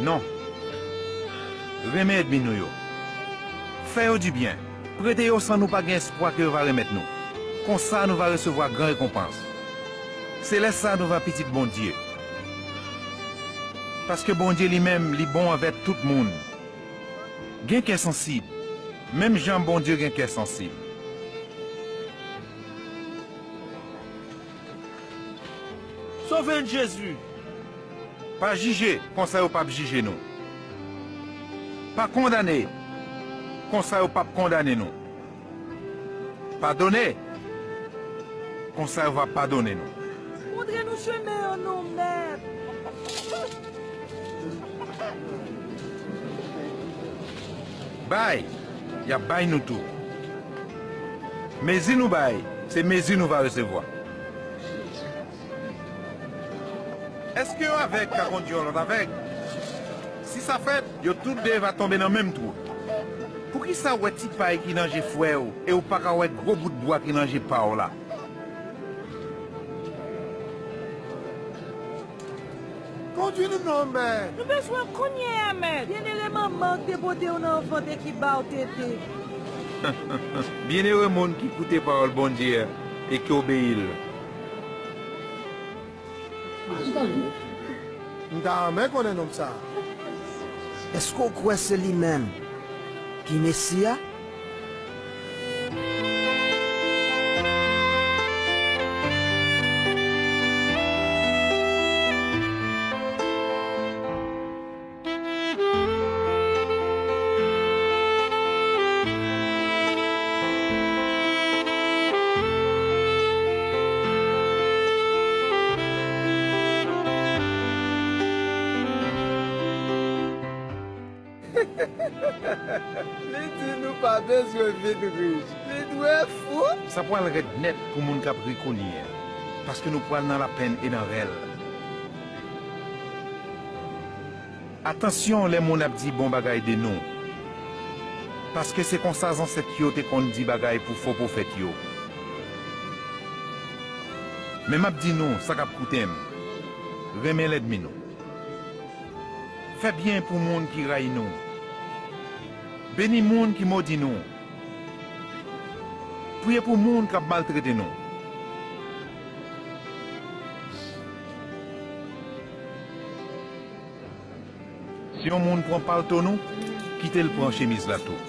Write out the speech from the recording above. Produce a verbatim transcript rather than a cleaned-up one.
Non. Renmen ènmi nou yo. Fè yo dibyen. Prete yo san nou pa gen espwa ke yo va remèt nou. Konsa nou va resevwa gran rekonpans. Se lè sa nou va pitit Bondye. Paske Bondye li menm, li bon anvè tout moun. Gen kè sansib, menm jan Bondye gen kè sansib. Sove n, Jezi! Pa jije, konsa yo p ap jije nou. Pa kondane, konsa yo p ap kondane nou. Padone, konsa yo va padone nou. Montre nou chemen an non, Mèt. Bay, y ap bay nou tou. Mezi nou bay, se mezi nou va resevwa. Èske yon avèg ka kondui yon lòt avèg? Si sa fèt, yo tout de va tonbe nan menm twou. Poukisa w wè ti pay ki nan je frè w e w pa ka wè gwo bout bwa ki nan je pa w la? Kondui nou non, Mèt. Nou bezwen w kounye a, Mèt. Byennere manman w k te pote w nan vant e ki ba w tete. Byennere moun ki koute pawòl Bondye a e ki obeyi l. M ta renmen konnen nonm sa a. Èske w kwè se li menm ki Mesi a? Li di nou pa bezwen vin rich. Li dwe fou. Sa pral rèd nèt pou moun k ap ri kounye a, paske nou pral nan lapenn e nan rèl. Atansyon lè moun ap di bon bagay de nou, paske se konsa zansèt yo te konn di bagay pou fo pwofèt yo. Men m ap di nou sa k ap koute m, renmen lènmi nou. Fè byen pou moun ki rayi nou. Beni moun ki modi nou. Priye pou moun k ap maltrete nou. Si yon moun pran palto nou, kite l pran chemiz la tou.